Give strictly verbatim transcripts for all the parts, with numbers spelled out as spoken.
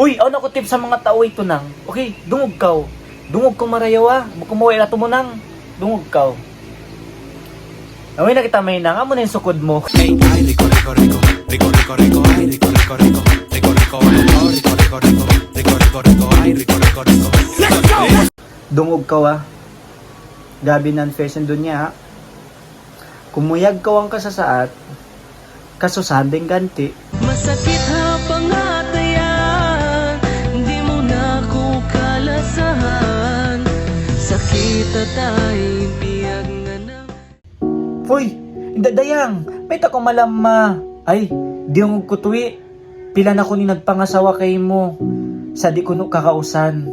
Uy, awn aku tips ha manga tau yadtu, nang. Okay, dungug kaw. Dungug kaw marayaw, ha. Bukun mu wala' tumunang. Dungug kaw. Amu na kita mahinang, amu na in sukud mu. Ay, ay, rico, rico, rico. Rico, rico, rico. Ay, rico, rico, rico. Rico, rico, rico. Rico, rico, rico. Rico, rico, rico. Ay, rico, rico, rico. Let's go! Dungug kaw, ha. Gabi na in fashion dunya, ha. Kumuyag kaw hangka saat, kasusahan da in ganti'. Masakit ha pangatayan, di' mu na aku kalasahan. Sakit ha taing piyagngana'. Uy, inda' Dayang, mayta' kaw malamma? Ay, diyungug ku tuwi'. Pila na kunu' in nagpangasawa kaymu. Sa' di' kunu' kakausan.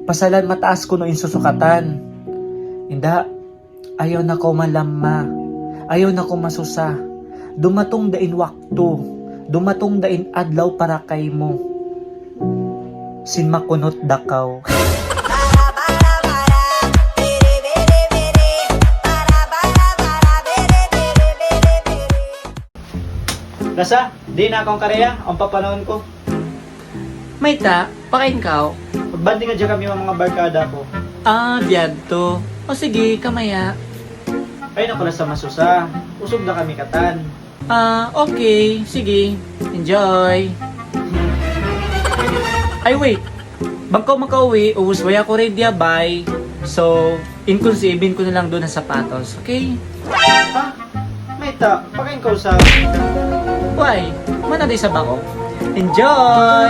Pasalan mataas kunu' in susukatan. Inda', ayaw na kaw malamma. Ayaw na kaw masusa. Dumatung da in waktu. Dumatung da in adlaw para kaymu. Sin makunut da kaw. Lasa, di' na aku karaya, awn pa panahun ku. Mayta', pakain kaw? Magbanding hadja kami manga barkada ku. Ah, biyadtu. O sige, kamaya'. Ay, naku, lasa masusa. Usug na kami katan. Ah, okay. Sige. Enjoy. Ay, wait. Bang kaw makauwi', ubus way aku ready, bye. So, in kun si Ibin ku na lang duun ha sapatos, okay? Ha? Mayta', pakain kaw sa. Why? Mana di sa bako? Enjoy!